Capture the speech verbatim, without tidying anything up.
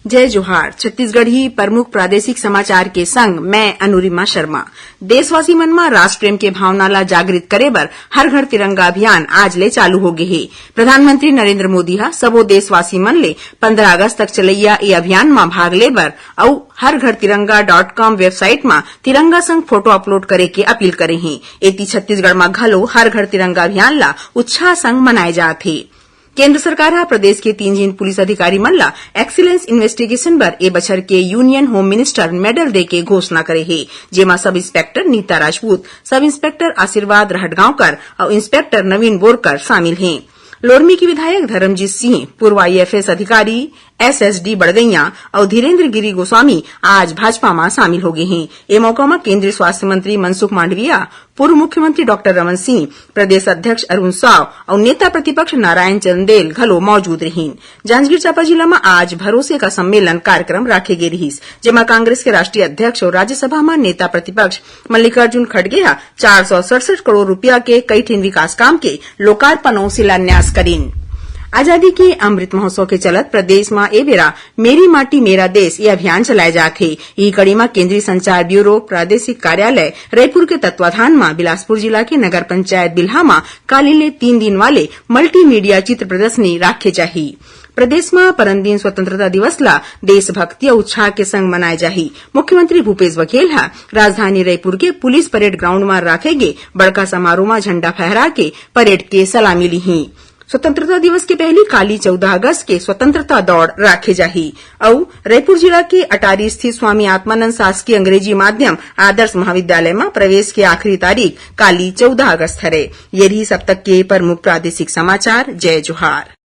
जय जोहार। छत्तीसगढ़ी प्रमुख प्रादेशिक समाचार के संग मैं अनुरिमा शर्मा। देशवासी मन म राष्ट्र प्रेम के भावना ला जागृत करे बर हर घर तिरंगा अभियान आज ले चालू हो गे हे। प्रधानमंत्री नरेंद्र मोदी ह सबो देशवासी मन ले पंद्रह अगस्त तक चलैया ए अभियान म भाग ले बर अउ हर घर तिरंगा डॉट कॉम वेबसाइट म तिरंगा संग फोटो अपलोड करे के अपील करे हे। एती छत्तीसगढ़ म घलो हर घर तिरंगा अभियान ला उत्साह संग मनाए जात हे। केंद्र सरकार ह प्रदेश के तीन झिन पुलिस अधिकारी मन ला एक्सीलेंस इन्वेस्टिगेशन बर ए बछर के यूनियन होम मिनिस्टर मेडल दे के घोषणा करे हे, जेमा sub inspector Nita Rajput, sub inspector Ashirwad Rahatgaonkar अउ इंस्पेक्टर नवीन बोरकर शामिल हें। लोरमी के विधायक धर्मजीत सिंह, पूर्व आईएफएस अधिकारी एसएसडी बड़गैया अउ धीरेंद्र गिरी गोस्वामी आज भाजपा म शामिल हो गे हें। ए मौका म केंद्रीय स्वास्थ्य मंत्री मनसुख मांडविया, पूर्व मुख्यमंत्री डॉक्टर रमन सिंह, प्रदेश अध्यक्ष अरुण साव अउ नेता प्रतिपक्ष नारायण चंदेल घलो मौजूद रहिन। जांजगीर चांपा जिला म आज भरोसे का सम्मेलन कार्यक्रम राखे गे रिहिस, जेमा कांग्रेस के राष्ट्रीय अध्यक्ष अउ राज्यसभा म नेता प्रतिपक्ष मल्लिकार्जुन खड़गे ह चार सौ सड़सठ करोड़ रुपया के कई ठिन विकास काम के लोकार्पण अउ शिलान्यास करिन। आजादी के अमृत महोत्सव के चलत प्रदेश म ए बेरा मेरी माटी मेरा देश ये अभियान चलाए जात हे। इही कड़ी म केंद्रीय संचार ब्यूरो, प्रादेशिक कार्यालय रायपुर के तत्वाधान म बिलासपुर जिला के नगर पंचायत बिल्हा म काली ले तीन दिन वाले मल्टीमीडिया चित्र प्रदर्शनी राखे जाही। प्रदेश म परन दिन स्वतंत्रता दिवस ला देशभक्ति अउ उत्साह के संग मनाए जाही। मुख्यमंत्री भूपेश बघेल ह राजधानी रायपुर के पुलिस परेड ग्राउंड म राखे गे बड़का समारोह म झंडा फहरा के परेड के सलामी लीही। स्वतंत्रता दिवस के पहली काली चौदह अगस्त के स्वतंत्रता दौड़ राखे जाही अउ रायपुर जिला के अटारी स्थित स्वामी आत्मानंद शासकीय अंग्रेजी माध्यम आदर्श महाविद्यालय म प्रवेश के आखिरी तारीख काली चौदह अगस्त हरे। ये रहिस अब तक के प्रमुख प्रादेशिक समाचार। जय जोहार।